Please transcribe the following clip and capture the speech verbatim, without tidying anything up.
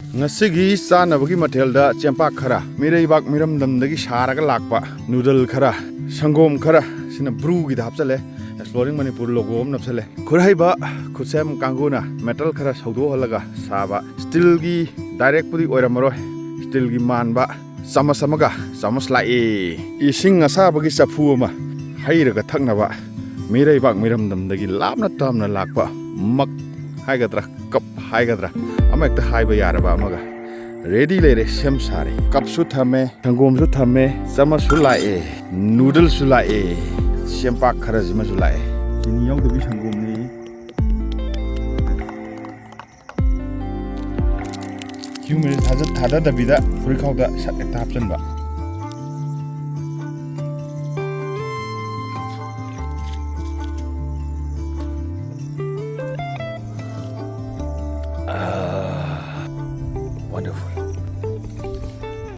ꯉꯁꯤꯒꯤ ꯆꯥꯅꯕꯒꯤ ꯃꯊꯦꯜꯗ ꯆꯦꯡꯄꯥꯛ ꯈꯔ, ꯃꯤꯔꯩꯕꯥꯛ ꯃꯤꯔꯝꯗꯝꯗꯒꯤ ꯁꯥꯔꯒ ꯂꯥꯛꯄ ꯅꯨꯗꯜ ꯈꯔ, ꯁꯪꯒꯣꯝ ꯈꯔ, ꯁꯤꯅ ꯕ꯭ꯔꯨꯒꯤꯗ ꯍꯥꯞꯆꯜꯂꯦ, ꯑꯦꯛꯁꯄ꯭ꯂꯣꯔꯤꯡ ꯃꯅꯤꯄꯨꯔ ꯂꯣꯒꯣ ꯑꯃ ꯅꯞꯁꯜꯂꯦ꯫ ꯈꯨꯠꯍꯩꯕ ꯈꯨꯠꯁꯦꯝ ꯀꯥꯡꯕꯨꯅ ꯃꯦꯇꯜ ꯈꯔ ꯁꯧꯗꯣꯛꯍꯜꯂꯒ ꯁꯥꯕ, ꯁ꯭ꯇꯤꯜꯒꯤ ꯗꯥꯏꯔꯦꯛꯄꯨꯗꯤ ꯑꯣꯏꯔꯝꯃꯔꯣꯏ, ꯁ꯭ꯇꯤꯜꯒꯤ ꯃꯥꯟꯕ ꯆꯥꯃꯁ ꯑꯃꯒ ꯆꯥꯃꯁ ꯂꯥꯛꯑꯦ꯫ ꯏꯁꯤꯡ ꯑꯁꯥꯕꯒꯤ ꯆꯐꯨ ꯑꯃ, ꯍꯩꯔꯒ ꯊꯛꯅꯕ ꯃꯤꯔꯩꯕꯥꯛ ꯃꯤꯔꯝꯗꯝꯗꯒꯤ ꯂꯥꯞꯅ ꯇꯥꯝꯅ ꯂꯥꯛꯄ ꯃꯛ ꯍꯥꯏꯒꯗ꯭ꯔꯥ, ꯀꯞ ꯍꯥꯏꯒꯗ꯭ꯔꯥ, ꯑꯃ ꯍꯦꯛꯇ ꯍꯥꯏꯕ ꯌꯥꯔꯕ ꯑꯃꯒ ꯔꯦꯗꯤ ꯂꯩꯔꯦ, ꯁꯦꯝ ꯁꯥꯔꯦ꯫ ꯀꯞꯁꯨ ꯊꯝꯃꯦ, ꯁꯪꯒꯣꯝꯁꯨ ꯊꯝꯃꯦ, ꯆꯥꯃꯁꯁꯨ ꯂꯥꯛꯑꯦ, ꯅꯨꯗꯜꯁꯨ ꯂꯥꯛꯑꯦ, ꯆꯦꯡꯄꯥꯛ ꯈꯔꯁꯤꯃꯁꯨ ꯂꯥꯛꯑꯦ꯫ ꯆꯤꯅꯤ ꯌꯥꯎꯗꯕꯤ ꯁꯪꯒꯣꯝꯅꯤ꯫ ꯁꯤꯒꯨꯝꯕꯁꯦ ꯊꯥꯖ-, ꯊꯥꯗꯗꯕꯤꯗ ꯐꯨꯔꯤꯠꯈꯥꯎꯗ ꯁꯠ ꯍꯦꯛꯇ ꯍꯥꯞꯆꯤꯟꯕ꯫ Wonderful.